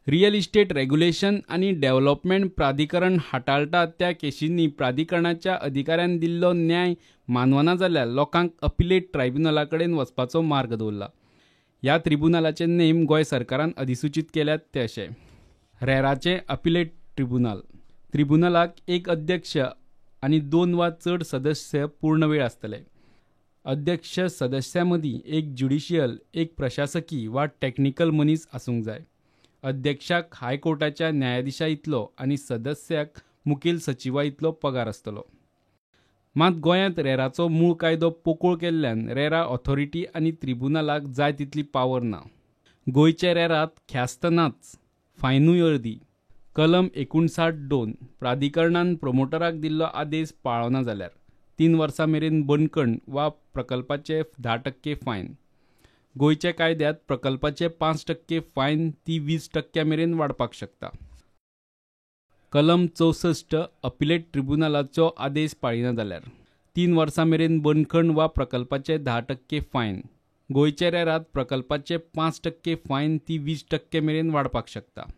Real estate regulation आनी development प्राधिकरण हाताळटा त्या केशींनी प्राधिकरणाच्या अधिकाऱ्यान दिल्लो न्याय मानवना जाल्यार लोकांक अपिलेट ट्रायब्युनला कडेन वचपाचो मार्ग दवरला. ह्या ट्रिब्युनलाचे नेम गोंय सरकारान अधिसूचीत केल्यात ते अशे: रेराचें अपिलेट ट्रिब्युनल. ट्रिब्युनलाक एक अध्यक्ष आनी 2 वा चड सदस्य पूर्ण वेळ आसतले. अध्यक्ष सदस्यां मदीं एक ज्युडिशियल, एक प्रशासकी वा टॅक्निकल मनीस आसूंक जाय. अध्यक्षाक हायकोर्टाच्या न्यायाधिशा इतलो आनी सदस्याक मुखेल सचिवा इतलो पगार आसतलो. मात गोंयांत रेराचो मूळ कायदो पोकोळ केल्ल्यान रेरा ऑथॉरिटी आनी ट्रिब्युनलाक जाय तितली पावर ना. गोंयच्या रेरात ख्यास्त नाच, फायनूय अर्दी. कलम 59(2) प्राधिकरणान प्रोमोटराक दिल्लो आदेश पाळना जाल्यार 3 वर्सां मेरेन बंदखण वा प्रकल्पाचे 10% फायन. गोंयच्या कायद्यात प्रकल्पाचे 5% फायन ती 20% मेरेन वाडपाक शकता. कलम 64 अपिलेट ट्रिब्युनलाचो आदेश पाळिना जाल्यार 3 वर्सां मेरेन बंदखण वा प्रकल्पाचे 10% फायन. गोंयच्या रेरात प्रकल्पाचे 5% फायन ती 20% मेरेन वाडपाक शकता.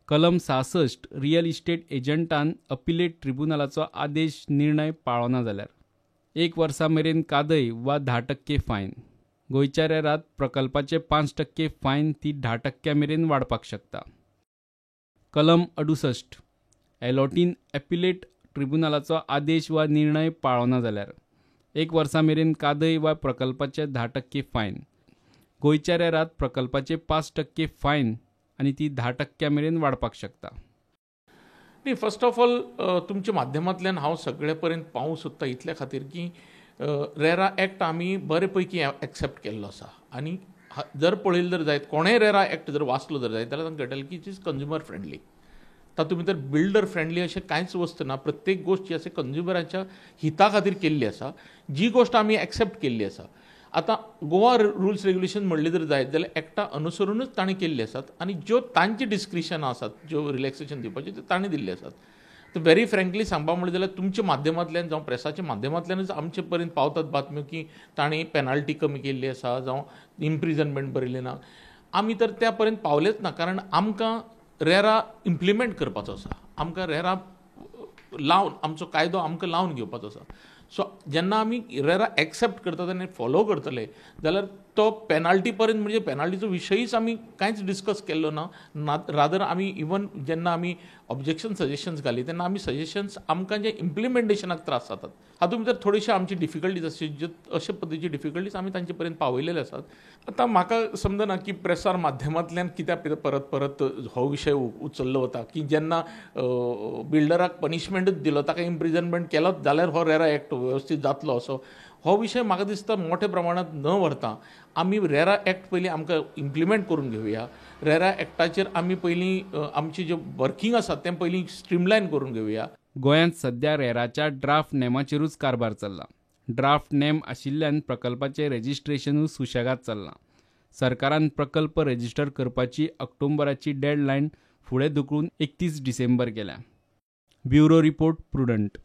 कलम 66 रियल इस्टेट एजंटान अपिलेट ट्रिब्युनलाचो आदेश निर्णय पाळना जाल्यार 1 वर्सा मेरेन कादय वा 10% फायन. गोंयच्या रेरात प्रकल्पाचे 5% फायन ती 10% मेरेन वाडपाक शकता. कलम 68 एलॉटीन अपिलेट ट्रिब्युनलाचो आदेश वा निर्णय पाळना जाल्यार 1 वर्सा मेरेन कादय वा प्रकल्पाचे 10% फायन. गोंयच्या रेरात प्रकल्पाचे 5% फायन आनी ती 10% मेरेन वाडपाक शकता. न्ही, फर्स्ट ऑफ ऑल तुमच्या माध्यमांतल्यान हांव सगळे पर्यंत पावूंक सोदता इतल्या खातीर की रेरा एक्ट आमी बरे पैकी एक्सेप्ट केल्लो आसा आनी जर पळयलें जर जायत कोणेय रेरा एक्ट जर वाचलो जर जायत जाल्यार तांकां कळटलें की it is consumer friendly. तातूंत भितर बिल्डर फ्रेंडली अशें कांयच वस्त ना. प्रत्येक गोश्ट जी आसा कंज्युमराच्या हिता खातीर केल्ली आसा, जी गोश्ट आमी एक्सेप्ट केल्ली आसा. आतां गोवा रुल्स रेग्युलेशन म्हणलें जर जायत जाल्यार एक्टा अनुसरूनच तांणी केल्ले आसात आनी ज्यो तांची डिस्क्रिशनां आसात, ज्यो रिलॅक्सेशन दिवपाच्यो त्यो तांणी दिल्ल्यो आसात. तर व्हेरी फ्रँकली सांगपा म्हणलें जाल्यार तुमच्या माध्यमांतल्यान जावं प्रेसाच्या माध्यमांतल्यानूच आमचे पर्यंत पावतात बातम्यो की तांणी पेनाल्टी कमी केल्ली आसा जावं इम्प्रिजनमेंट बरयलें ना. आमी तर त्या पर्यंत पावलेच ना, कारण आमकां रेरा इम्प्लिमेंट करपाचो आसा, आमकां रेरा लावन आमचो कायदो आमकां लावन घेवपाचो आसा. सो जेन्ना आमी रेरा एक्सेप्ट करतात आनी फॉलो करतले जाल्यार तो पेनाल्टी पर्यंत म्हणजे पेनाल्टीचो विशयीच आमी कांयच डिस्कस केल्लो ना. रादर आमी इवन जेन्ना आमी ऑब्जेक्शन सजेशन्स घाली तेन्ना आमी सजेशन्स आमकां जे इम्प्लिमेंटेशनाक त्रास जातात हातूंत भितर थोड्योश्यो आमची डिफिकल्टीज आसची ज्यो अशे पद्दतीची डिफिकल्टीज आमी तांचे पर्यंत पावयलेले आसात. आतां म्हाका समजना की प्रेसार माध्यमांतल्यान कित्याक परत परत हो विशय उचल्लो वता की जेन्ना बिल्डराक पनिशमेंटूच दिलो, ताका इम्प्रिजनमेंट केलोच जाल्यार हो रेरा एक्ट वेवस्थीत जातलो असो हो विशय म्हाका दिसता मोठ्या प्रमाणांत न व्हरता आमी रेरा एक्ट पयलीं आमकां इम्प्लिमेंट करून घेवया. रेरा एक्टाचेर आमी पयलीं आमची ज्यो वर्किंग आसा तें पयलीं स्ट्रीमलायन करून घेवया. गोंयांत सध्या रेराच्या ड्राफ्ट नेमाचेरूच कारभार चल्ला. ड्राफ्ट नेम आशिल्ल्यान प्रकल्पाचें रेजिस्ट्रेशनूय सुशेगाद चल्लां. सरकारान प्रकल्प रेजिस्टर करपाची ऑक्टोबराची डेडलायन फुडें धुकलून 31 डिसेंबर केल्या. Bureau report, Prudent.